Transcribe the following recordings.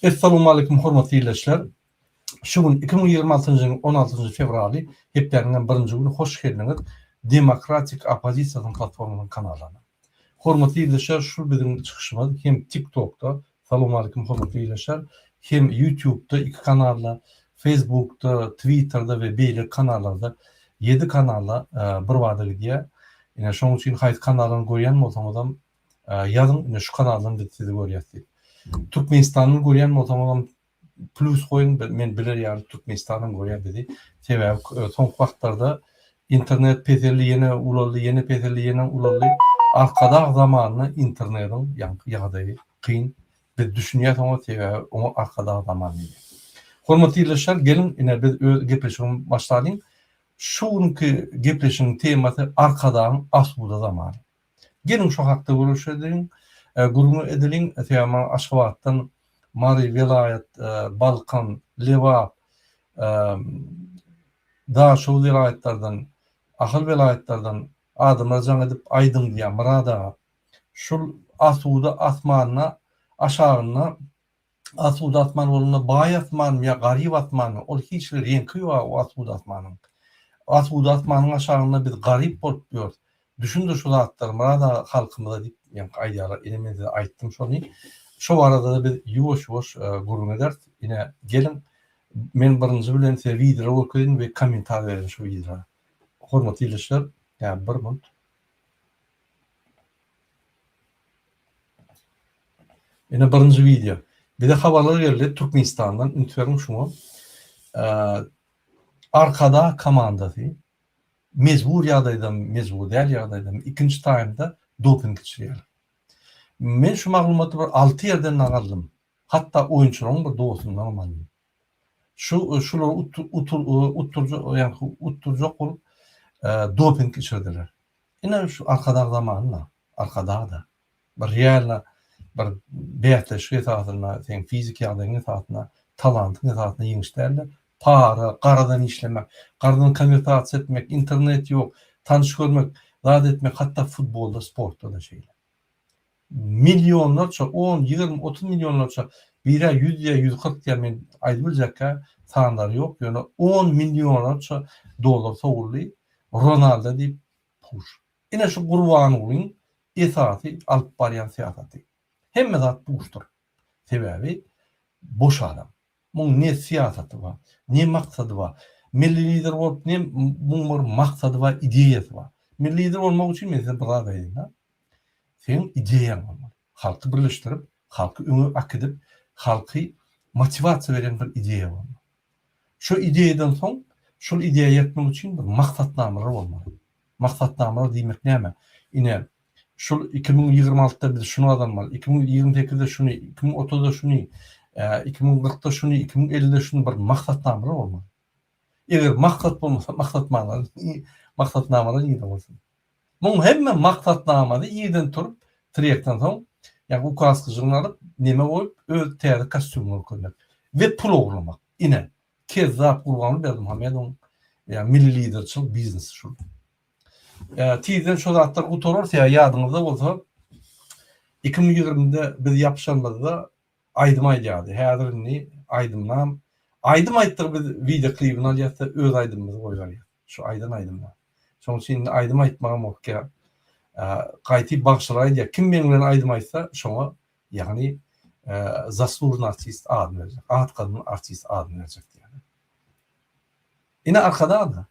Essalawmaleýkum hormatly ildeşler. Şu gün 2026-njy ýylyň 16-njy fewraly, hepdäniň hem birinji güni hoş geldiňiz Demokratik oppozisiýasynyň platformasynyň kanalyna. Hormatly ildeşler şu biziň çykyşymyz hem TikTokda, Salowmaleýkum hormatly ildeşler, hem YouTube'da iki kanalda, Facebookda, Twitterda we beýleki kanallarda ýedi kanalda bir bada gidýär. Ine şonuň üçin haýsy kanaldan görýän bolsaňyzam Ýazyň ine şu kanaldan biz sizi görýäs diýip. Türkmenistandan görýän bolsaňyzam plýus goýuň men biler ýaly Türkmenistanam görýär bizi. Sebäbi soňky wagtlarda internet peseldi ýene ulaldy ýene peseldi ýene ulaldy. Arkadag zamanynda internediň ýaňky ýagdaýy kyn. Biz düşünýäs oňa sebäbi oňa Arkadag zamany diýilýär. Hormatly ildeşler geliň ine biz öz gepleşigimizi başlalyň. Şu günki gepleşigiň temasy Arkadagyň asuda zamany. Geliň şo hakda gürleşeliň, gürrüň edeliň. Sebäbi maňa Aşgabatdan, Mary welaýat, Balkan, Lebap, Daşoguz welaýatlardan, Ahal welaýatlardan adamlar jaň edip aýdyň diýýär, Myrat aga, şul asuda asmanda aşagynda Asuda asman bolanda baý asmanmy ýa garyp asmanmy, ol hiç bir reňki ýok o asuda asmanyň. Asuda asmanyň aşagynda biz garyp bolup ýörüs. Düşündir şu zatlary Myrat aga halkymyza diýip ýaňky aýdýarlar. Ine men size aýtdym şony. Şo barada-da biz ýuwaş-ýuwaş gürrüň ederis. Ine geliň men birinji bilen size wideolar görkezeýin we kommentariý bereýin şu wideolara. Hormatly ildeşler, ýa bir minut. Ine birinji wideo. Bize habarlar geldi Türkmenistandan, üns beriň şuňa. Arkadag komandasy mejbur ýagdaýdamy, mejbur däl ýagdaýdamy ikinji taýmda doping içirýärler. Men şu maglumaty bir 6 ýerden dagy aldym. Hatda oýunçylaryň bir dostundan hem aldym. Şu şulary utdurjak, ýagny utdurjak bolup doping içirdiler. Ine şu Arkadag zamanynda, Arkadagda bir realno bir bäsleşik esasynda, seň fiziki ýagdaýyň esasynda, talantyň esasynda ýeňiş däl-de, para, garadan işlemek, garadan konwertasiýa etmek, internet ýok, tanyş görmek, zat etmek, hatda futbolda, sportda-da şeýle. Millionlarça, on, 20, 30 millionlarça, biri-ä 100 diýýär, 140 diýýär, men aýdyp biljekkä sanlary ýok, ýöne on millionlarça dollar sowuldy Ronaldo diýip puş. Ine şu Gurbangulyň esasy alyp barýan syýasaty. Hemme zat puşdur. Sebäbi boş adam. Muň ne syýasaty bar, ne maksady bar. Milli lider bolup ne muň bir maksady bar, ideýasy bar. Milli lider bolmak üçin men size bir zat aýdaýyn-da. Seň ideýaň bolmaly. Halky birleşdirip, halky öňe äkidip, halky motiwasiýa berýän bir ideýa bolmaly. Şo ideýadan soň, şol ideýa ýetmek üçin bir maksatnamalar bolmaly. Maksatnamalar diýmek näme? Ine, şul 2026-da biz şuny gazanmaly, 2028-de şuny, 2030-da şuny, 2040-da şuny, 2050-de şuny bir maksatnamalar bolmaly. Eger maksat bolmasa, maksatnamalar, maksatnamalar nirde bolsun? Muň hemme maksatnamasy irden turup, trekden soň, ýa ukaskajygyny alyp, neme goýup, öz täze kostýumyny görkezmek we pul ogurlamak. Ine, kezzap Gurbanguly Berdimuhamedowyň ýa milli liderçilik biznesi şul. Tizden şo zatlar gutarar, sebäbi ýadyňyzda bolsa, 2020-de biz ýapyşanymyzda aýdym aýdýardy. Häzir indi aýdymynam, aýdym aýtdygy biz wideo klibini alýas-da öz aýdymymyzy goýberýäs. Şu aýdan aýdymlar. Şonuň üçin indi aýdym aýtmagam gorkýar. Gaýty bagşylar aýdýar, kim meň bilen aýdym aýtsa, şoňa ýagny zaslužnyý artist adyny berjek, at gazanan artist adyny berjek diýýär. Ine Arkadag-da.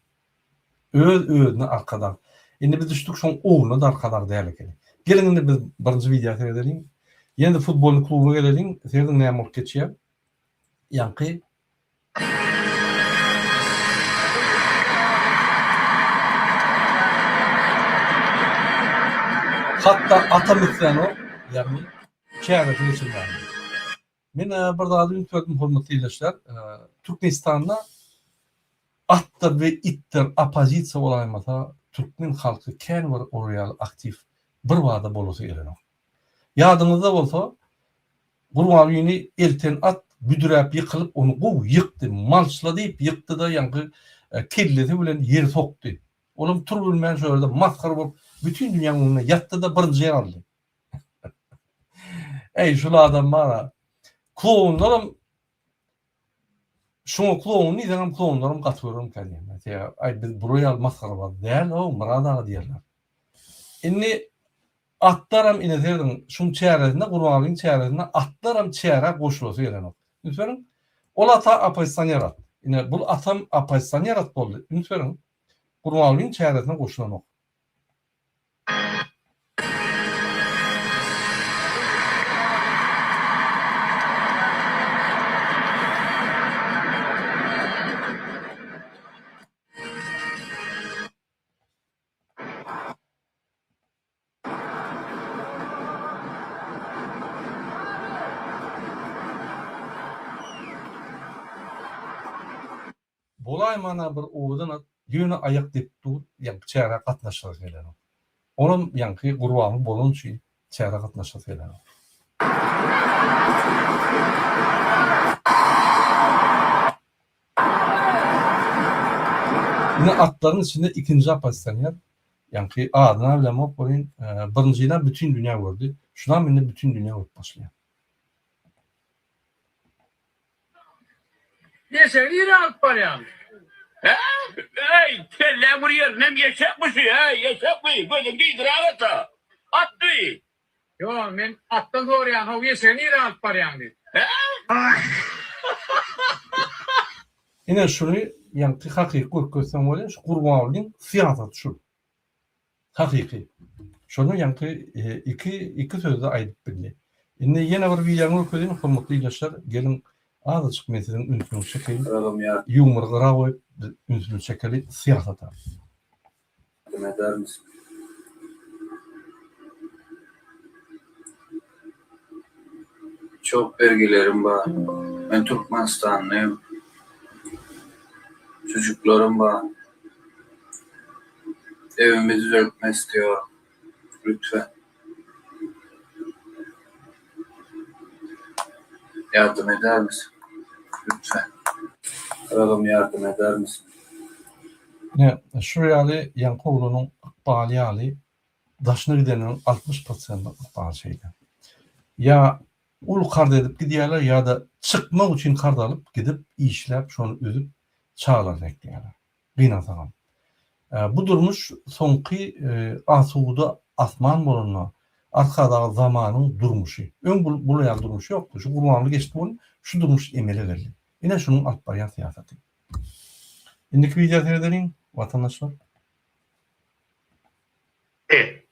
Öz özüne Arkadag. Indi biz düşdük şoň ogluna da Arkadag däl ekeni. Geliň indi biz birinji wideo seredeliň. Ýene-de futbolny kluba geleliň. Serediň näme bolup geçýär. Ýaňky Hatda atam islänok, ýagny çäresini geçirmäge. Men bir zada üns berdim hormatly ildeşler. Türkmenistanda atdyr we itdir oppozisiýa bolaýmasa türkmen halky kän bir olar ýaly aktiw bir bada bolasy gelenok. Ýadyňyzda bolsa Gurbangulyny elten at büdüräp ýykylyp ony gowy ýykdy, malçla diýip ýykdy-da ýaňky kellesi bilen ýeri sokdy. Olam tur bilmän şo ýerde masgara bolup bütin dünýäň öňünde ýatdy-da birinji ýer aldy. Eý şul adam bar-a. Klounlaram şuňa kloun diýseňem klounlaram gaty görermikä diýýän. Sebäbi aý biz bular ýaly masgarabaz däl-ow Myrat aga diýerler. Indi atlaram ine serediň şuň çäresinde Gurbangulyň çäresinde atlaram çärä goşulasy gelenok. Üns beriň. Ol ata oppozisioner at. Ine bul atam oppozisioner at boldy. Üns beriň. Gurbangulyň çäresine goşulanok. Bolaýmana bir owadan at, ýöne aýak depip dur, ýaňky çärä gatnaşasy gelenok. Olam ýaňky Gurbanguly bolany üçin çärä gatnaşasy gelenok. Ine atlaryň içinde ikinji oppozisioner, ýaňky adyna bilemok welin, birinjini bütin dünýä gördi, şunam indi bütin dünýä görüp başlaýar. Eşegi nirä alyp barýaň? Hä? Eý, kelläň bir ýerinden eşekmi şu, äý, eşekmi? Gözüň diýdirägete. Atmy? Ýok, men atdan soraýan, how, eşegi nirä alyp barýaň diýip. Hä? Ine şuny ýaňky hakyky görkezseň bolýar, şu Gurbangulyň syýasaty şul. Hakyky. Şony ýaňky iki iki sözde aýdyp bildi. Indi ýene bir wideony görkezeýin, hormatly ildeşler, geliň azajyk men siziň ünsüňizi çekeýin. Ýumory gyra goýup, biz ünsümizi çekeli syýasata. Ýardam edermisin? Çok bergilerim bar. Men Türkmenistanlıyım. Çocuklarym bar. Evimi düzeltme istiyorum. Lütfen. Yardım eder misin? Lütfen. Kralım yardım eder misin? Ine, şu ýaly ýaňky oglanyň ykbaly ýaly daşyna gidenleriň 60 prosentiniň ykbaly şeýle. Ýa uly karz edip gidýärler ýa-da çykmak üçin karz alyp gidip işläp şony üzüp çagalaryny ekleýärler. Gynansagam. Bu durmuş soňky asuda asman bolanda Arkadag zamanyň durmuşy. Öň bul bular ýaly durmuş ýokdy. Şu Gurbanguly geçdi welin şu durmuş emele geldi. Ine şunuň alyp barýan syýasaty. Indiki wideo seredeliň watandaşlar.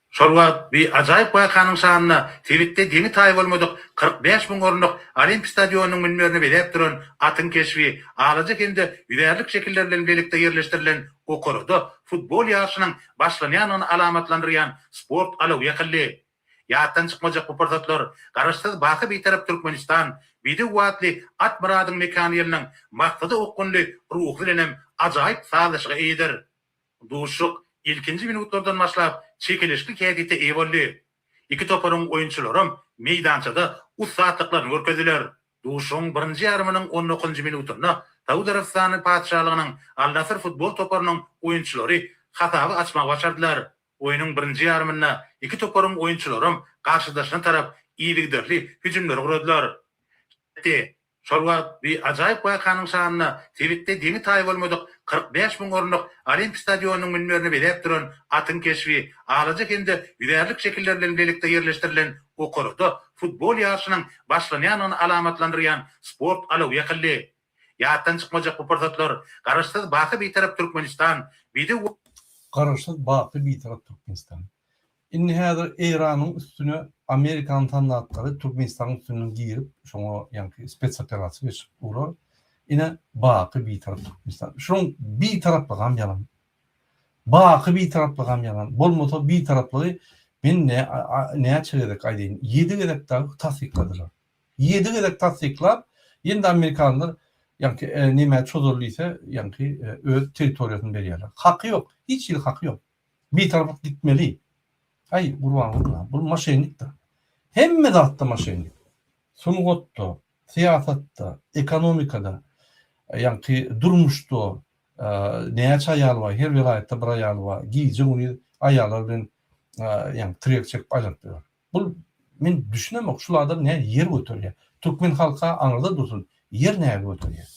Şol wagt bu ajaýyp wakanyň şanyna sebitde deňi-taýy bolmadyk 45 müň orunlyk Olimp stadionynyň münberini bezäp duran atyň keşbi, alaja hem-de ýüzärlik şekiller bilen bilelikde ýerleşdirilen okarada futbol ýaryşynyň başlanýandygyny alamatlandyrýan sport alawy ýakyldy. Ýatdan çykmajak bu pursatlar Garaşsyz, baky Bitarap Türkmenistan, bedew atly at myradyň mekany ýylynyň maksada okgunly ruhy bilenem ajaýyp sazlaşyga eýedir. Duşuşyk ilkinji minutlardan başlap çekeleşikli häsiýete eýe boldy. Iki toparyň oýunçylaram meýdançada ussatlyklaryny görkezdiler. Duşuşygyň birinji ýarymynyň on dokuzynjy minutynda Saud Arabystany Patyşalygynyň Al-Nasr futbol toparynyň oýunçylary hasaby açmagy başardylar. Oýnuň birinji ýarymynda iki toparyň oýunçylaram garşydaşyna tarap yzygiderli hüjümleri guradylar. Etdi. Şol wagt bu ajaýyp wakanyň şanyna sebitde deňi-taýy bolmadyk 45 müň orunlyk Olimp stadionynyň münberini bezäp duran atyň keşbi, alaja hem-de ýüzärlik şekiller bilen bilelikde ýerleşdirilen okarada futbol ýaryşynyň başlanýandygyny alamatlandyrýan sport alawy ýakyldy. Ýatdan çykmajak bu pursatlar Garaşsyz, baky Bitarap Türkmenistan, bedew Garaşsyz, baky Bitarap Türkmenistan. Indi häzir Eýranyň üstüne Amerikanyň sandatlary Türkmenistanyň üstünden girip, şoňa ýaňky spetsoperasiýa geçirip durar. Ine, baky Bitarap Türkmenistan. Şunuň Bitaraplygam ýalan. Baky Bitaraplygam ýalan. Bolmasa Bitaraplygy men näçe gezek aýdaýyn, ýedi gezek dagy tassykladylar. Ýedi gezek tassyklap, ýene-de amerikanlar ýaňky nemä çozar diýse, ýaňky öz territoriýasyny berýärler. Haky ýok, hiç hili haky ýok. Bitaraplyk gitmeli. Aý, Gurbanguly, bul moşennikdir. Hemme zatda moşennik. Sungatda, syýasatda, ekonomikada, ýaňky durmuşda näçe aýaly bar, her welaýatda bir aýaly bar, gije-gündiz aýallar bilen ýaňky tirek çekip aýlanyp ýör. Bul men düşünemok şul adam näme ýer göterýär. Türkmen halka aňyrda dursun, ýer näge göterýär.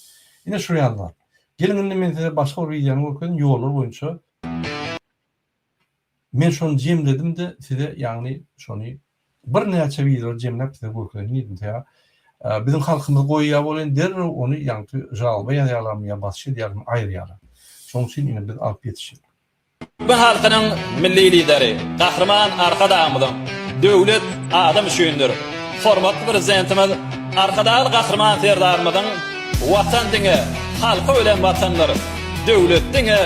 Ine şu ýaly zat. Geliň indi men size başga bir wideony görkezin ýollar boýunça. Men şony jemledim-de size ýagny şony birnäçe wideolary jemläp size görkezeýin diýdim. Sebäbi biziň halkymyz goýýar welin derrew ony ýaňky žalba ýazýarlarmy ýa basyş edýärlermi aýyrýarlar. Şonuň üçin ine biz alyp ýetişdik. Türkmen halkynyň Milli Lideri Gahryman Arkadagymyzyň Döwlet adam üçindir! Hormatly Prezidentimiz Arkadagly Gahryman Serdarymyzyň Watan diňe halky bilen Watandyr, döwlet diňe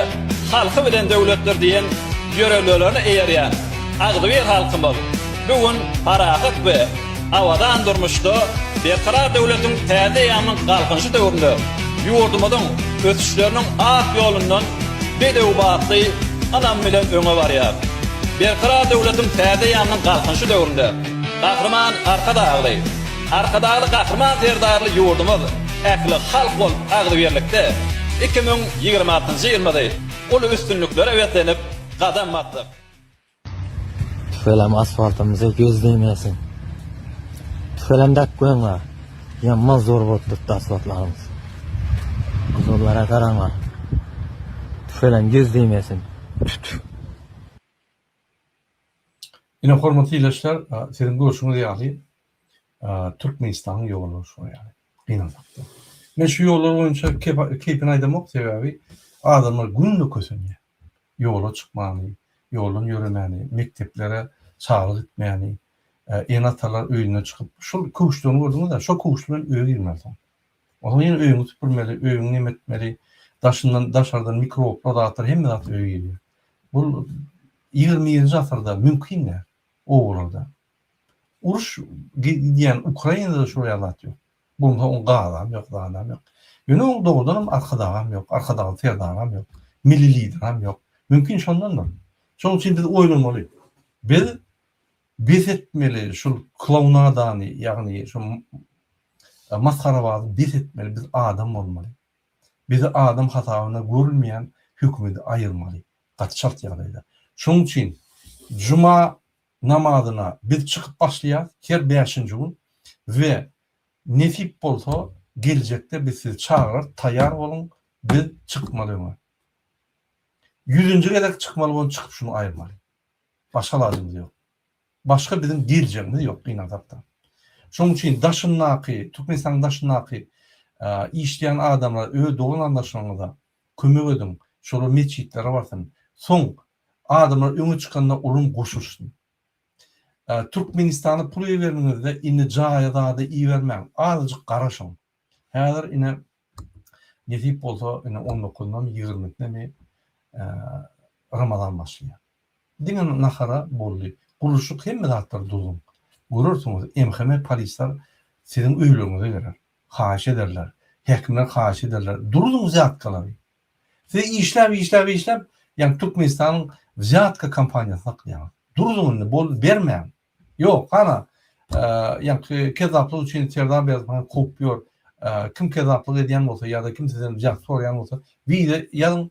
halky bilen döwletdir diýen ýörelgelerine eýerýän agzybir halkymyz bu gün parahat we abadan durmuşda Berkarar döwletiň täze eýýamynyň Galkynyşy döwründe ýurdumyzyň ösüşleriniň ak ýolundan bedew batly ynam bilen öňe barýar. Berkarar döwletiň täze eýýamynyň Galkynyşy döwründe Gahryman Arkadagly, Arkadagly Gahryman Serdarly ýurdumyz ähli halk bolup agzybirlikde 2026-njy ýylymyzy uly üstünliklere beslenip gadam basdyk. Tüfelem asfaltymyza göz degmesin. Tüfelem dek goýuňlar. Ýaman zor bolup durupdy asfaltlarymyz. Ýollara garaňlar. Tüfelem göz degmesin. Tüf tüf. Ine hormatly ildeşler siziň görşüňiz ýaly Türkmenistanyň ýollary şular ýaly. Gynansakda. Men şu ýollar boýunça keýpini aýdamok sebäbi adamlar günde kösenýär. Ýola çykmany, ýoldan ýöremäni, mekdeplere çaga gitmäni, ene-atalar öýünden çykyp, şol köwüşlerini gördüňiz-ä, şo köwüş bilen öýe girmeli soň. Onsoň ýene öýüňi süpürmeli, öýüňi neme etmeli, daşyndan, daşardan mikroblar, zatlar, hemme zat öýe girýär. Bul 21-nji asyrda mümkin däl obalarda. Uruş gidýän Ukrainada şol ýaly zat ýok. Bolmasa oň gazam ýok, zadam ýok. Ýöne oň dogrudanam Arkadagam ýok, Arkadagly Serdaram ýok, Milli Lideram ýok. Mümkin şondandyr. Şonuň üçin biz oýlanmaly. Biz bes etmeli şul klounadany, ýagny şu masgarabazy bes etmeli, biz adam bolmaly. Bizi adam hasabynda görülmeýän hökümeti aýyrmaly. Gaty çalt ýagdaýda. Şonuň üçin juma namazyna biz çykyp başlaýas her bäşinji gün we nesip bolsa geljekde biz sizi çagyrarys taýýar boluň biz çykmaly öňe. Ýüzünji gezek çykmaly bolup çykyp şuny aýyrmaly. Başga alajymyz ýok. Başga biziň geljegimiz ýok gynansakda. Şonuň üçin daşyndaky Türkmenistanyň daşyndaky işleýän adamlar öz dogan garyndaşlaryňyza kömek ediň şolar metjitlere barsyn. Soň Adamlar öňe çykanda olam goşulyşsyn. Türkmenistana pul ibereniňizde indi jaýa zada ibermäň, azajyk garaşyň. Häzir ine nesip bolsa ine on dokuzynamy ýigrimisindemi Ramazan başlaýar. Diňe nahara boldy. Gurluşyk hemme zatlar duzuň. Görersiňiz MHM polisler siziň öýleriňize geler. Haýyş ederler. Häkimler haýyş ederler. Duruzyň wzýatkalary. Siz işläp işläp işläp ýagny Türkmenistanyň wzýatka kompaniýasyny saklaýaňyz. Durzuň indi bol bermäň. Ýok hana ýaňky kezzaplyk üçin Serdar Berdimuhamedow kowup ýör. Kim kezzaplyk edýän bolsa ýa-da kim sizden wzýatka soraýan bolsa wiza ýazyň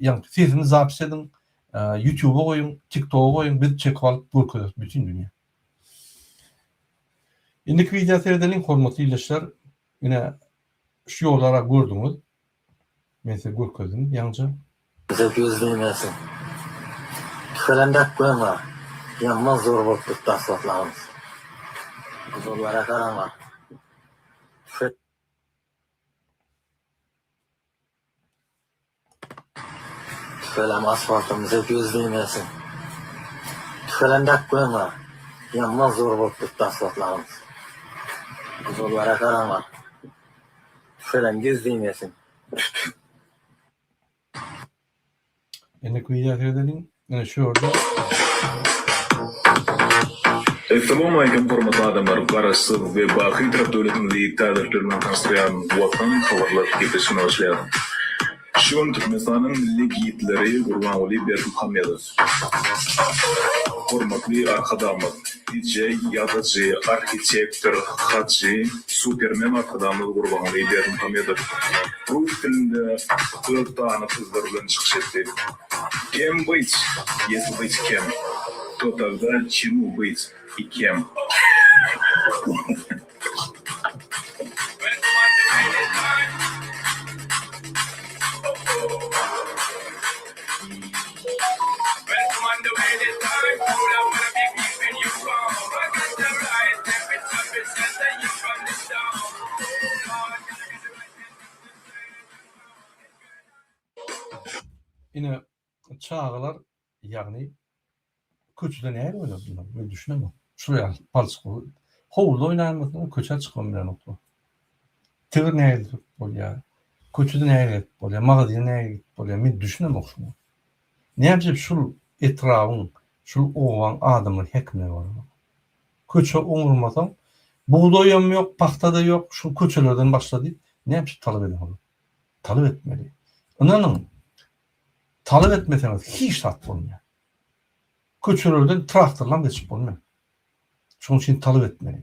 ýaňky sesini zapis ediň ýutuba goýuň tiktoga goýuň biz çekip alyp görkezeris bütin dünýä. Indiki wideo seredeliň hormatly ildeşler. Ine Şu ýollara gördüňiz. Men size görkezdim ýaňja. Bize göz degmesin. Tüfelem dek goýuňlar. Ýaman zor bolup durupdy asfaltlarymyz. Ýollara garaňlar. Tüfe. Tüfelem asfaltymyza göz degmesin. Tüfelem dek goýuňlar. Ýaman zor bolup durupdy asfaltlarymyz. Ýollara garaňlar. Tüfelem göz degmesin. Tüf tüf. Indi wideo seredeliň. Ine şu ýerde. Essalawmaleýkim hormatly adamlar Garaşsyz we baky Bitarap döwletimizi täzelikler bilen tanyşdyrýan Watan habarlar gepleşigine başlaýarys. Şu gün Türkmenistanyň milli Gidleri Gurbanguly Berdimuhamedow, Hormatly Arkadagymyz, DJ, ýazyjy, arhitektor, hajy, supermen Arkadagymyz Gurbanguly Berdimuhamedow rus dilinde öz dana sözleri bilen çykyş etdi. Kem byç, ýesi byç kem, to tagda çemu byç i kem. Ine çagalar ýagny köçede näme oýnar bular men düşünemok. Şular ýaly palçyk howluda oýnaýanmysyň köçä çykybam bilenoklar. Tigir nähili sürüp bolýar? Köçede nähili gezip bolýar? Magazyna nähili gidip bolýar? Men düşünemok şuňa. Näme üçin şul etrabyň, şul obaň adamlary häkimler bolanok? Köçe oňurmasaň, bugdaýam ýok, pagta-da ýok, şul köçelerden başla diýip, näme üçin talap edenok? Talap etmeli. Ynanyň, talap etmeseňiz hiç zat bolmaýar. Köçelerden traktorlam geçip bolmaýar. Şonuň üçin talap etmeli.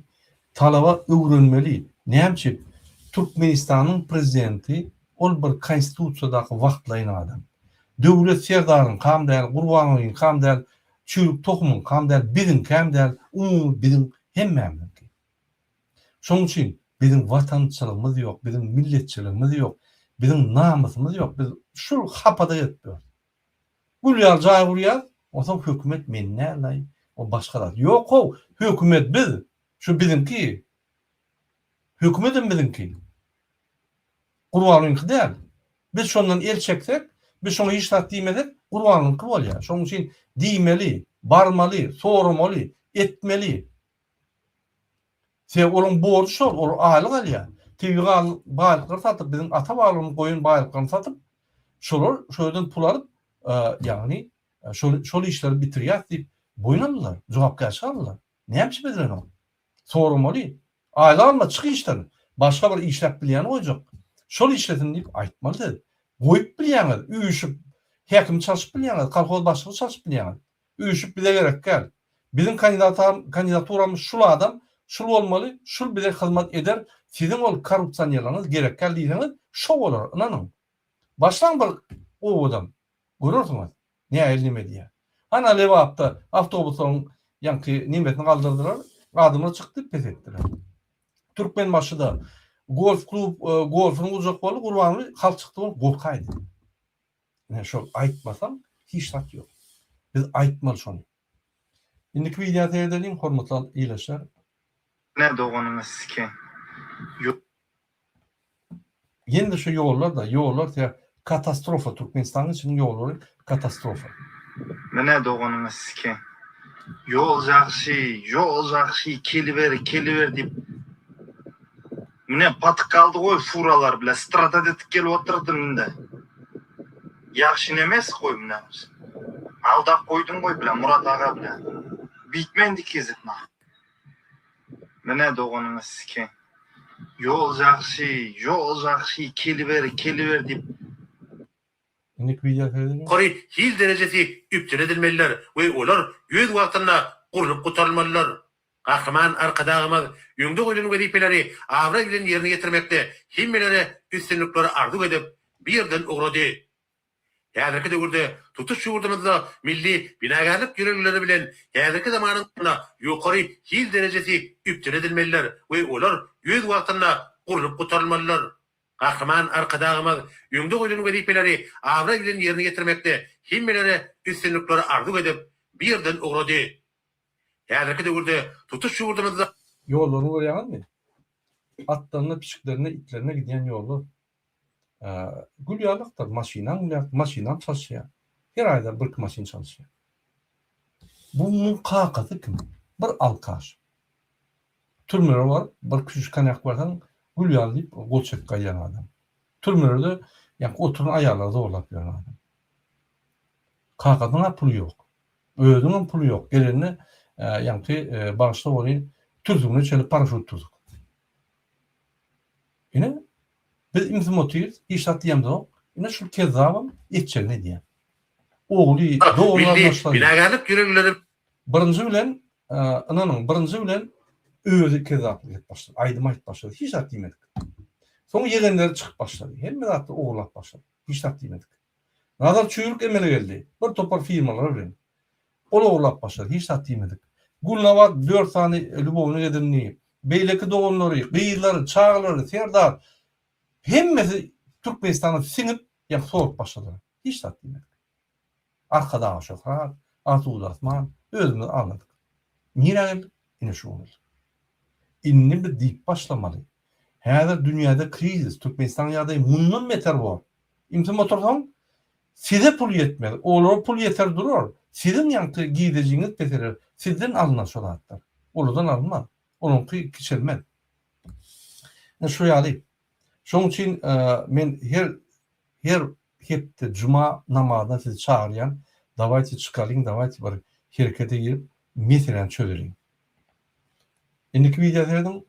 Talaba öwrenmeli. Näme üçin? Türkmenistanyň prezidenti ol bir konstitusiýadaky wagtlaýyn adam. Döwlet serdaryňkam däl, Gurbangulyňkam däl, çüýrük tohumyňkam däl, biziňkäm däl, umumy biziň hemmämiziňki. Şonuň üçin biziň watançylygymyz ýok, biziň milletçiligimiz ýok, biziň namysymyz ýok. Biz şul hapada gezip ýörüs. Gül ýaly jaý gurýas, onsoň hökümet men däl-aý, o başga zat. Ýok-how, hökümet biz, şu biziňki. Hökümetem biziňki. Gurbanlyňky däl. Biz şondan el çeksek, biz şoňa hiç zat diýmesek, Gurbanlyňky bolýar. Şonuň üçin diýmeli, barmaly, soramaly, etmeli. Sebäbi olaryň borjy şol, olar aýlyk alýar. Tebigy baýlyklary satyp, biziň ata-babalarymyz goýan baýlyklaryny satyp, şolar şo ýerden pul alyp, ýagny şol şol işleri bitirýäs diýip boýun aldylar, jogapkärçilik aldylar. Näme üçin edilenok? Soramaly. Aýlyk alma, çyk işden. Başga bir işläp bilýäni goýjak. Şol işlesin diýip aýtmaly siz. Goýup bilýäňiz, üýşüp häkimi çalşyp bilýäňiz, kolhoz başlygy çalşyp bilýäňiz. Üýşüp bize gerek däl. Biziň kandidaturamyz şul adam, şul bolmaly, şul bize hyzmat eder, siziň ol korrupsionerleriňiz gerek däl diýseňiz, şo bolar, ynanyň. Başlaň bir obadan, görersiňiz, nähili neme edýär. Hana Lebapda awtobuslaryň ýaňky nemesini galdyrdylar, adamlar çykdy, pes etdiler. Türkmenbaşyda golf klub golfuny gurjak boldy, Gurbanguly halk çykdy bolup gorkaýdy. Ine şol aýtmasaň hiç zat ýok. Biz aýtmaly şony. Indiki wideo seredeliň hormatly ildeşler. Ne doganyňy sike. Ýene-de şu ýollar-da, ýollar se katastrofa Türkmenistanyň içiniň ýollary katastrofa. Mine doganyňy sike. Ýol jagşy, ýol jagşy, keliber, keliber diýip. Mine patyk galdy goý furalar bile stradat edip gelip otyrdy minde. Ýagşy nemes goý mine. Aldap goýduň goý bile Murat aga bile. Bitme indi kezip nah. Mine doganyňy sike. Ýol jagşy, ýol jagşy, keliber, keliber diýip. Indiki wideo seredeliň. Ýokary hil derejesi üpjün edilmelidir we olar öz wagtynda gurlup gutarylmalydyr. Gahryman Arkadagymyz öňde goýlan wezipeleri abraý bilen ýerine ýetirmekde hemmelere üstünlikleri arzuw edip, bu ýerden ugrady. Häzirki döwürde tutuş ýurdumyzda milli binagärlik ýörelgeleri bilen häzirki zamanyň ýokary hil derejesi üpjün edilmelidir we olar öz wagtynda gurlup gutarylmalydyr. Gahryman Arkadagymyz öňde goýlan wezipeleri abraý bilen ýerine ýetirmekde hemmelere üstünlikleri arzuw edip, bu ýerden ugrady. Häzirki döwürde tutuş ýurdumyzda. Ýollaryny görýäňizmi? Atlaryna, pişiklerine, itlerine gidýän ýollar. Gül ýalykdyr, maşynaň gül ýalyk, maşynam çalyşýar. Her aýda birki maşyn çalyşýar. Bunuň kakasy kim? Bir alkaş. Türmelere baryp, bir küçüjik konýak berseň, gül ýaly diýip, gol çekip gaýdýan adam. Türmelerde ýaňky oturan aýallary zorlap ýören adam. Kakasynyň-a puly ýok. Özüniňem puly ýok. Gelende ýaňky bagyşla welin türsügine çenli paraşut türsük. Ine, biz ümsüm otyrys, hiç zat diýemzok. Ine şul kezzabam etjegini edýär. Ogly, dogan Milli garyndaşlary. binagärlik ýörelgeleri Birinji bilen, ynanyň, birinji bilen özi kezzaplyk edip başlady. Aýdym aýdyp başlady. Hiç zat diýmedik. Soň ýegenleri çykyp başlady. Hemme zatlar ogurlap başlady. Hiç zat diýmedik. Nazar çüýrük emele geldi. Bir topar firmalar bilen. Ol ogurlap başlady. Hiç zat diýmedik. Gülnabat dört sany lýubownik edindi. beýleki doganlary, gyzlary, çagalary, Serdar hemmesi Türkmenistana siňip ýa sorup başladylar. Hiç zat diýmedik. Arkadaga şöhrat, asuda asman, özümiz agladyk. Nirä geldik? Ine şu gün geldik. Indi biz diýip başlamaly. Häzir dünýäde krizis, Türkmenistanyň ýagdaýy mundan beter bor. Ümsüm otursaň, size pul ýetmez, olara pul ýeter durar, siziň ýaňky girdejiňiz peseler, sizden alnar şo zatlar. Olardan alynmaz. Olaryňky kiçelmez. Ine şu ýaly. Şonuň üçin men her her hepde juma namazyna sizi çagyrýan, dawayte çykalyň, dawayte bir herekete girip meseläni çözeliň. Indiki wideo serediň.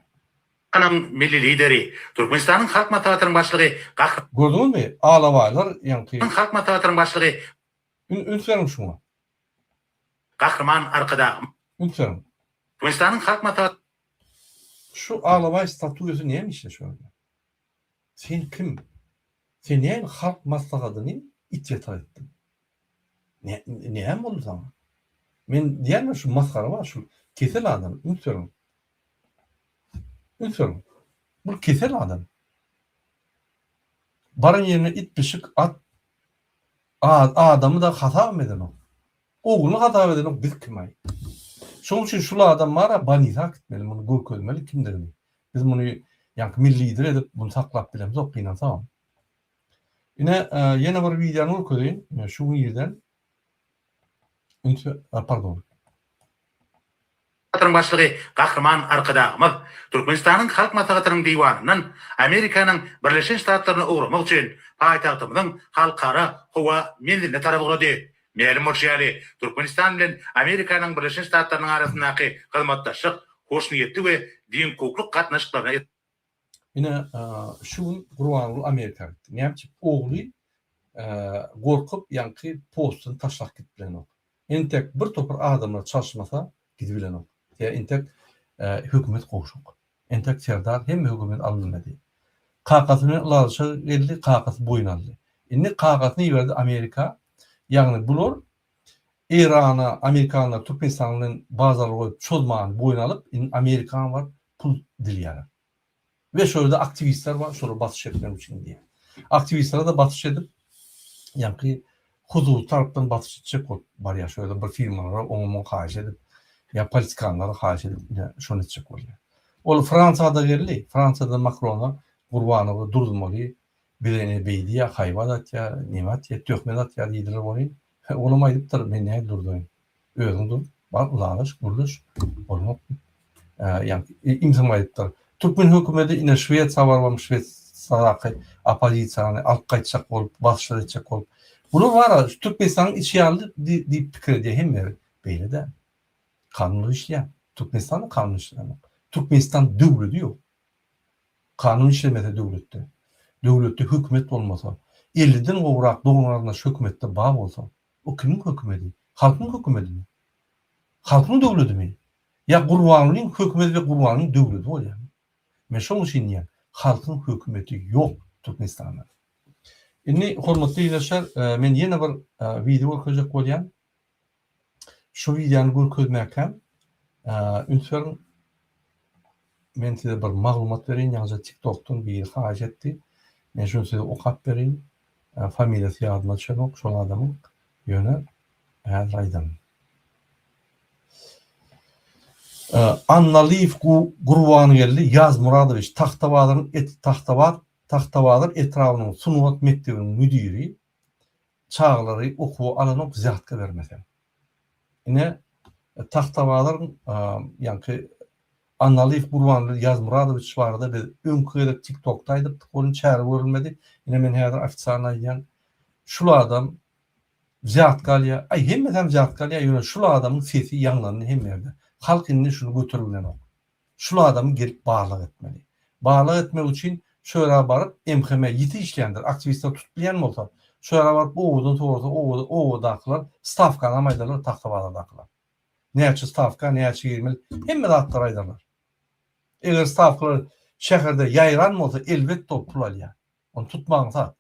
Türkmenistanyň Milli Lideri, Türkmenistanyň Halk Maslahatynyň Başlygy Gahryman. Gördüňizmi, alabaýlar ýaňky. Halk Maslahatynyň Başlygy. Üns beriň şuňa. Gahryman Arkadagymyz. Üns beriň. Türkmenistanyň Halk Maslahatynyň. Şu alabaý statuýasy näme işle şu ýerde? Sen kim? Sen näme Halk Maslahatyny it ýatak etdiň? Näme boldy saňa? Men diýýän şu masgara bar şu kesel adam üns beriň. Üns beriň. Bu kesel adam. Baran ýerine it pişik at adamy da hasabam edenok. Ogluny hasap edenok biz kimaý. Şoň üçin şul adam bara banisa gitmeli muny görkezmeli kimdigini. Biz muny ýaňky milli lider edip muny saklap bilemzok gynansagam. Ine ýene bir wideony görkezeýin. Ine şu gün irden üns pardon. Maslahatynyň Başlygy Gahryman Arkadagymyz Türkmenistanyň Halk Maslahatynyň Diwanyndan Amerikanyň Birleşen Ştatlaryna ugramak üçin paýtagtymyzyň Halkara howa menziline tarap ugrady. Mälim bolşy ýaly, Türkmenistan bilen Amerikanyň Birleşen Ştatlarynyň arasyndaky hyzmatdaşlyk hoşniýetli we deňhukukly gatnaşyklaryna Ine, şu gün Gurbanguly Amerika gitdi. Näme üçin? Ogly gorkup, ýaňky postuny taşlap gidip bilenok. Entek bir topar adamlar çalyşmasa gidibilenok. Sebäbi entek hökümet gowşak. Entek Serdar hemme hökümet alynmady. Kakasy bilen ylalaşyga geldi, kakasy boýun aldy. Indi kakasyny iberdi Amerika. Ýagny bular Eýrana, amerikanlar Türkmenistan bilen bazarlyk goýup çozmany boýun alyp, indi Amerikana baryp pul dilýärler. We şo ýerde aktiwistler bar, şolara basyş etmek üçin diýýär. Aktiwistlere-de basyş edip, ýaňky hususy tarapdan basyş etjek bolup barýar. Şo ýerde bir firmalara oňa-muňa haýyş edip, ýa politikanlara haýyş edip, ine, şony etjek bolýar. Ol Fransiýa-da geldi. Fransiýada Makrona Gurbanowy duruzmaly, bize ine beý diýýär, haýbat atýar, neme atýar, töhmet atýar diýdiler welin, olam aýdypdyr, men nädip durzaýyn? Özüň dur, bar ylalaş, gürleş, bolmak diýip. Ýagny imsem aýdypdyr. Türkmen hökümeti ine Şwesiýa barybam Şwesiýadaky oppozisiýany alyp gaýtjak bolup, basyşlar etjek bolup. Bular bar-a Türkmenistanyň içi ýaly diýip pikir edýär hemmeler. Beýle däl. Kanunlar işleýär. Türkmenistanda kanun işlänok. Türkmenistan döwledi ýok. Kanun işlemese döwletde, döwletde hökümet bolmasa, elliden gowrak dogan-garyndaş hökümetde bar bolsa, o kimiň hökümedi? Halkyň hökümedimi? Halkyň döwledimi? Ýa Gurbangulyň hökümedi we Gurbangulyň döwledi bolýarmy? Men şonuň üçin diýýän, halkyň hökümeti ýok Türkmenistanda. Indi hormatly ildeşler, men ýene bir wideo görkezjek bolýan. Şu wideony görkezmäkäm üns beriň. Men size bir maglumat bereýin, ýaňyja TikTokdan biri haýyş etdi. Men şuny size okap bereýin. Familiýasy ýadyma düşenok şol adamyň. Ýöne häzir aýdaryn. Annalyýew Gurbangeldi Ýazmyradowiç Tagtabazaryň Tagtabaz Tagtabazar etrabynyň sungat mekdebiniň müdiri çagalary okuwa alanok wzýatka bermeseň. Ine Tagtabazaryň ýaňky Annalyýew Gurbangeldi Ýazmyradowiç barada biz öňki gezek TikTokda aýdypdyk welin çäre görülmedi. Ine men häzir ofitsialno aýdýan. Şul adam wzýatka alýar. Aý hemmesem wzýatka alýar ýöne şul adamyň sesi ýaňlandy hemme ýerde. Halk indi şuny göterip bilenok. Şul adamy gelip barlag etmeli. Barlag etmek üçin şo ýere baryp MHM ýiti işleýändir, aktiwistler tutup bilýän bolsa, şo ýere baryp obadan sorasa oba obadakylar stawkanam aýdarlar Tagtabazardakylar. Näçe stawka, näçe girmeli hemme zatlary aýdarlar. Eger stawkalar şäherde ýaýran bolsa elbetde ol pul alýar. Ony tutmak aňsat.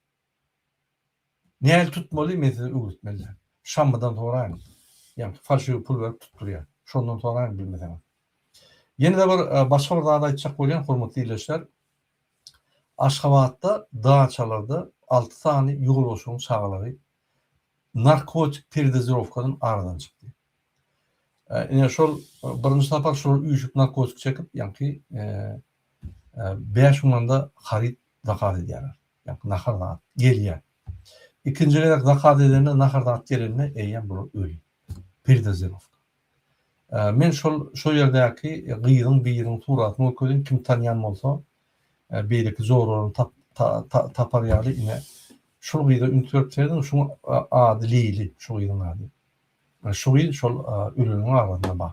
Nähili tutmaly men size öwretmeli däl. Şammadan soraýyň. Ýaňky falşiwi pul berip tutdurýar. Şondan soraýyň bilmeseňiz. Ýene-de bir başga bir zat aýtjak bolýan, hormatly ildeşler. Aşgabatda daçalarda alty sany ýolbaşçynyň çagalary narkotik peredozirowkadan aradan çykdy. Ine şol birinji sapar şolar üýşüp narkotik çekip, ýaňky 5 manda haryt zakaz edýärler. Ýaňky nahar zat gelýär. Ikinji gezek zakaz edende nahar zat gelende eýýäm bular öli. Peredozirowka. Men şol şo ýerdäki gyzyň biriniň suratyny görkezeýin, kim tanýan bolsa, beýleki joralaryny tap tapar ýaly ine şul gyza üns berip serediň, şuň ady Leýli, şu gyzyň ady. Şu gyz şol öleniň arasynda bar.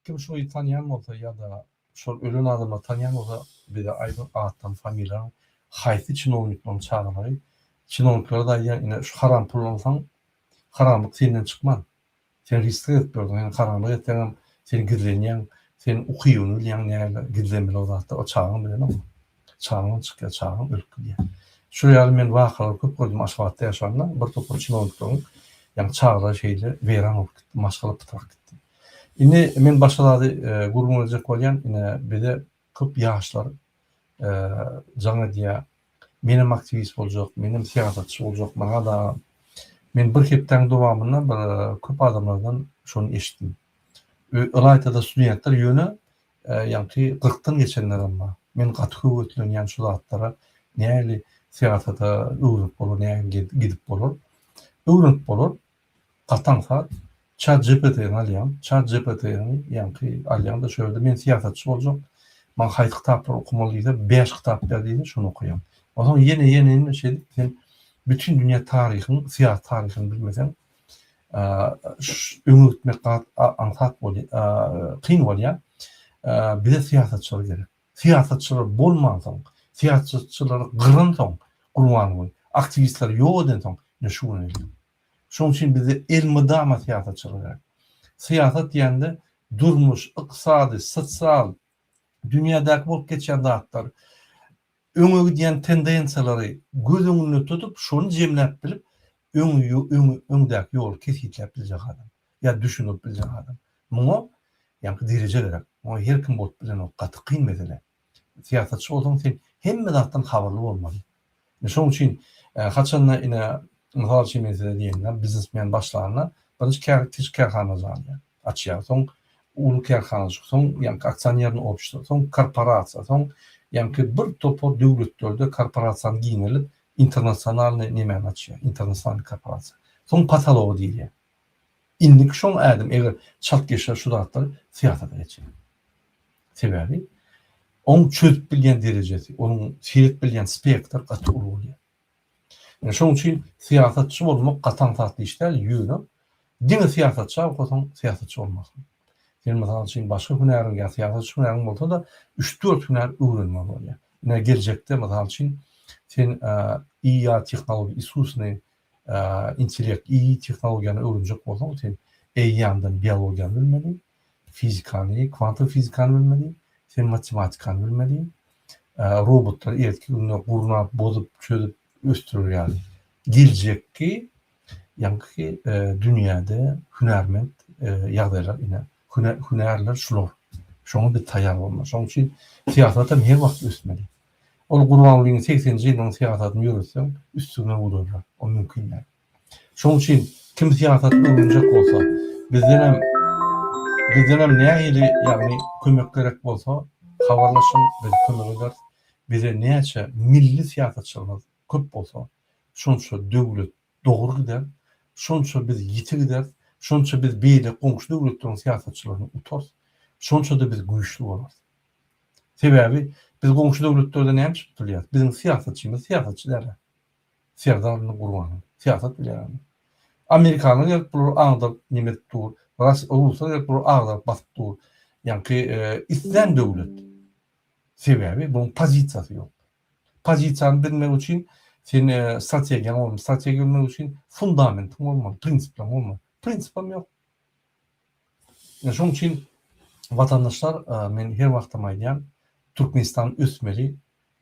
Kim şu gyzy tanýan bolsa ýa-da şol ölen adamlary tanýan bolsa bize aýdyň atlaryny familiýalaryny haýsy çinowniklaryň çagalary çinowniklara-da aýdýan ine şu haram pul alsaň haramlyk senden çykmaz Sen risk edip ýörsüň, sen haramlyk etseňem sen gizlenýäň, sen ukybyny bilýäň näme gizlenmeli o zatda, o çagaň bilenok. Çagaňdan çykýar, çagaň ölüp gidýär. Şu ýaly men wakalary köp gördüm Aşgabatda ýaşanda, bir topar çinownikleriň ýaňy çagalary şeýle weýran bolup gitdi, maşgala pytrak gitdi. Indi men başga zady gürrüň berjek bolýan, ine bize köp ýaşlar jaň edýär, Menem aktiwist boljak, menem syýasatçy boljak, maňa-da Men bir hepdäň dowamynda bir köp adamlardan şony eşitdim. Ylaýta-da studentler ýöne ýaňky kyrkdan geçenlerem bar. Men gaty höweslenýän şu zatlara nähili syýasata öwrenip bolar, nähili gidip bolar. Öwrenip bolar. Gaty aňsat. Chat GPT-ni alýaň, Chat GPT-ni ýaňky alýaň-da şo ýerde men syýasatçy boljak, maňa haýsy kitaplary okamaly diýse, bäş kitap ber diýse, şony okaýaň. Onsoň ýene, ýene, ýene şeýdip sen bütin dünýä taryhyň, syýasy taryhyny bilmeseň, öňe gitmek aňsat bolýar, kyn bolýar. Bize syýasatçylar gerek. Syýasatçylar bolmansoň, syýasatçylary gyransoň Gurbanguly, aktiwistleri ýok edensoň ine şu güne geldik. Şonuň üçin bize elmydama syýasatçylar gerek. Syýasat diýende durmuş, ykdysady, sosial, dünýädäki bolup geçýän zatlar, öňe gidýän tendensiýalary göz öňünde tutup, şony jemläp bilip, öň öňdäki ýoly kesgitläp biljek adam ýa düşündirip biljek adam. Muňa ýaňky dereje gerek. Muňa her kim bolup bilenok. Gaty kyn mesele. Syýasatçy bolsaň sen hemme zatdan habarly bolmaly. Ine şonuň üçin haçanda ine mysal üçin men size diýende biznesmen başlanda birinji kär kiçi kärhana alýar, açýar. Soň uly kärhanajyk, soň ýaňky aksionerniý obşestvo, soň korporasiýa, soň ýaňky bir topar döwletlerde korporasiýany giňeldip internasionalnyý nemäni açýar, internasionalnyý korporasiýa. Soň pataloga girýär. Indiki şoň ädim eger çalt geçse şu zatlar syýasata geçýär. Sebäbi oň çözüp bilýän derejesi, onuň seredip bilýän spektr gaty uly bolýar. Ýöne şoň üçin syýasatçy bolmak gaty aňsat iş däl, ýöne diňe syýasatça okasaň syýasatçy bolmarsyň. Sen mysal üçin başga hünäriň ýa syýasatçy hünäriň bolsa-da üç-dört hünär öwrenmeli bolýar. Ine geljekde mysal üçin sen IA tehnologiýa, iskusnyý intellekt, II tehnologiýany öwrenjek bolsaň sen eýýämden biologiýany bilmeli, fizikany, kwantowy fizikany bilmeli, sen matematikany bilmeli, robotlary erteki günde gurnap, bozup, çözüp, ösdürer ýaly. Geljekki ýaňky dünýäde hünärment ýagdaýlar ine, hünärler şular. Şoňa biz taýýar bolmaly. Şonuň üçin syýasat hem her wagt ösmeli. Ol Gurbangulynyň segseninji ýylynyň syýasatyny ýöretseň, üstüňe urarlar. O mümkin däl. Şonuň üçin kim syýasat öwrenjek bolsa, bizdenem bizdenem nähili, ýagny kömek gerek bolsa, habarlaşyň, biz kömek ederis. Bize näçe milli syýasatçylarymyz köp bolsa, şonça döwlet dogry gider, şonça biz ýiti gideris, şonça biz beýleki goňşy döwletleriň syýasatçylaryny utarys, şonça-da biz güýçli bolarys. Sebäbi biz goňşy döwletlerde näme üçin tutulýarys? Biziň syýasatçymyz syýasatçy däl-ä. Serdar indi Gurbanow. Syýasat bilýän adam. Amerikanlar gelip bulary agdaryp neme edip dur. Ruslar gelip bulary agdaryp basyp dur. Ýaňky islän döwlet. Sebäbi buň pozisiýasy ýok. Pozisiýany bilmek üçin. Sen strategiýaň bolmaly. Strategiýa bilmek üçin fundamentiň bolmaly, prinsipleriň bolmaly. Prinsipem ýok. Şonuň üçin watandaşlar men her wagtam aýdýan, Türkmenistan ösmeli,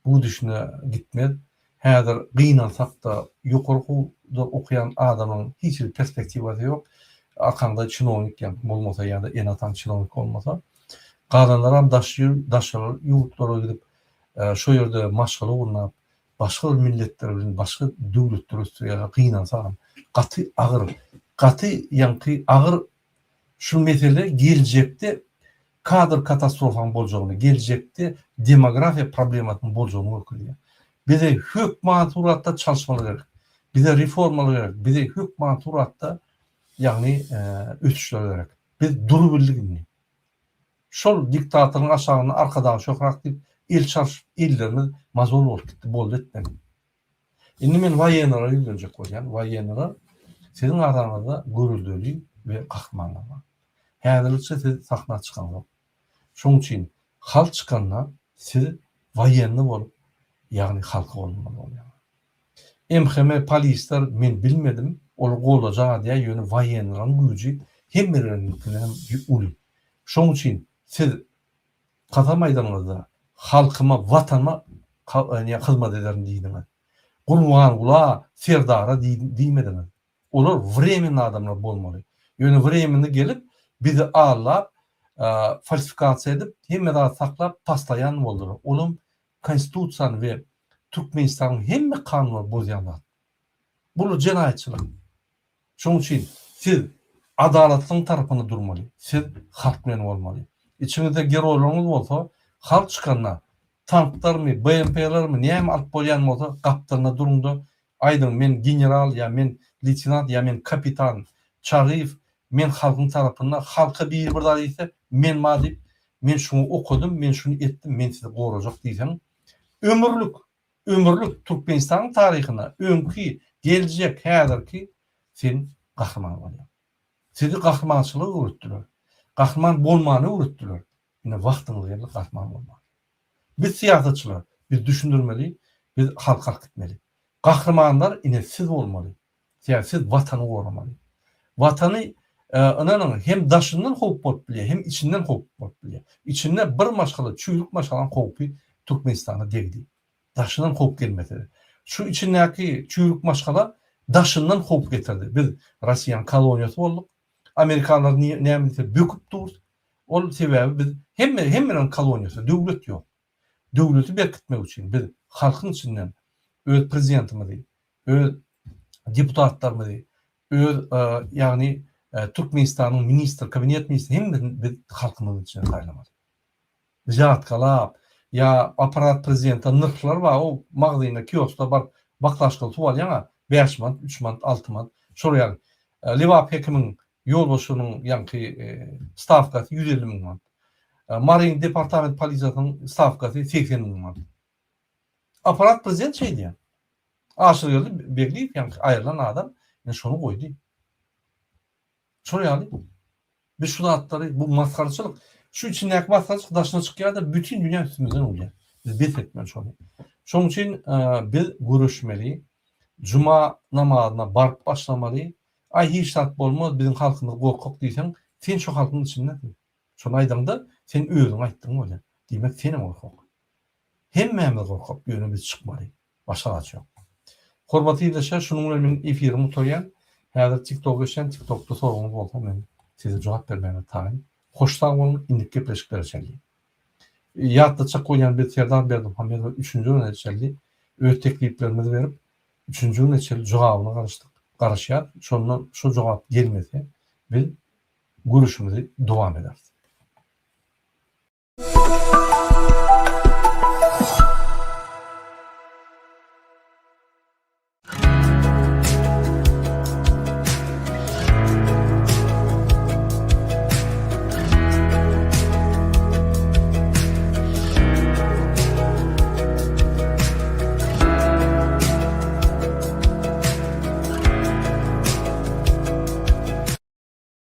bu gidişine gitmez. Häzir gynansak-da ýokary okuwda okaýan adamyň hiç hili perspektiwasy ýok. Arkaňda çinownik ýa bolmasa ýa-da ene-ataň çinownik bolmasa. Galanlaram daşary ýurtlara gidip şo ýerde maşgala gurnap, başga bir milletler bilen başga döwletler ösdürýärler gynansagam gaty agyr gaty ýaňky agyr şu mesele geljekde kadr katastrofaň boljagyny geljekde demografiýa problemasynyň boljagyny görkezýär bize hökman suratda çalyşmalar gerek bize reformalar gerek bize hökman suratda ýagny ösüşler gerek biz durubildik indi. Şol diktatoryň aşagynda Arkadag şöhrat diýip el çalşyp ellerimiz mazol bolup gitdi boldy etmeli. Indi men waýenlara ýüzlenjek bolýan waýenlara siziň araňyzda göreldeli we gahrymanlar bar. Häzirlikçe siz sahna çykaňzok. Şoň üçin halk çykanda siz waýenny bolup ýagny halky goldamaly bolýaňyz. MHM polisler men bilmedim olar goldajak diýýär ýöne waýenlaryň güýji hemmeleriňkinden hem uly. Şoň üçin siz kasam aýdanyňyzda halkyma watanyma hyzmat ederin diýdiňiz. Gurbangula Serdara diýmediňiz. Olar wremenny adamlar bolmaly. Ýöne wremenny gelip bizi aldap falsifikasiýa edip hemme zady saklap taslaýan boldular. Olam Konstitusiýany we Türkmenistanyň hemme kanunlary bozýan zat. Bul jenaýatçylyk. Şonuň üçin siz adalatlyň tarapynda durmaly. Siz halk bilen bolmaly. Içiňizde geroýlaryňyz bolsa, halk çykanda tanklarmy, BMP-lermi, näme alyp bolýan bolsa gapdalynda duruňda aýdyň men general ýa men leýtenant ýa men kapitan Çaryýew men halkyň tarapynda halka biri bir zat diýse men bar diýip Men şuňa okadym, men şuny etdim, men sizi gorajak diýseň, ömürlik, ömürlik Türkmenistanyň taryhyna öňki, geljek, häzirki sen gahryman bolýaň. Sizi gahrymançylyga öwretdiler. Gahryman bolmany öwretdiler. Ine wagtyňyz geldi gahryman bolmaga. Biz syýasatçylar, biz düşündirmeli, biz halka alyp gitmeli. Gahrymanlar ine siz bolmaly. Sebäbi siz Watany goramaly. Watany ynanyň hem daşyndan howp bolup bilýär, hem içinden howp bolup bilýär. Içinde bir maşgala, çüýrük maşgalaň howpy Türkmenistana degdi. Daşyndan howp gelmese-de. Şu içindäki çüýrük maşgala daşyndan howp getirdi. Biz Rossiýanyň koloniýasy bolduk. Amerikanlar näme diýse böküp dur. Ol sebäbi biz hemme hemmeleriň koloniýasy, döwlet ýok. Döwleti berkitmek üçin biz halkyň içinden öz prezidentimizi, öz deputatlarymyzy, öz ýagny Türkmenistanyň ministr, kabinet ministri hemmesini biz halkymyzyň içinden saýlamaly. Wzýatkalap ýa aparat prezidente nyrhlar bar, o magzyna, kioskda baryp baklaşkaly suw alýaň-a, bäş manat, üç manat, alty manat, şol ýaly. Lebap hekimiň ýolbaşçynyň ýaňky stawkasy 150 müň manat. Maryň departament polisiýasynyň stawkasy 80 müň manat. Aparat prezident şeýdýär. Aşyrgeldi Begliýew ýaňky aýrylan adam ine şony goýdy. Şol ýaly biz şu zatlary bu masgaraçylyk şu içindäki masgaraçylyk daşyna çykýar-da bütin dünýä üstümizden gülýär. Biz bes etmeli şony. Şonuň üçin biz göreşmeli. Juma namazyna baryp başlamaly. Aý hiç zat bolmaz biziň halkymyz gorkak diýseň sen şo halkyň içindesiň. Şony aýdaňda sen özüň aýtdyň bolýar. Diýmek senem gorkak. Hemmämiz gorkak ýöne biz çykmaly. Başga alaç ýok. Hormatly ildeşler şunuň bilen men efirimi gutarýan. Häzir tiktoka geçýän tiktokda soragyňyz bolsa men size jogap bermäge taýyn. Hoş sag boluň indiki gepleşiklere çenli. Ýatlatjak bolýan biz Serdar Berdimuhamedowa üçünji güne çenli öz tekliplerimizi berip üçünji güne çenli jogabyna garaşdyk garaşýas şonda şo jogap gelmese biz göreşimizi dowam ederis.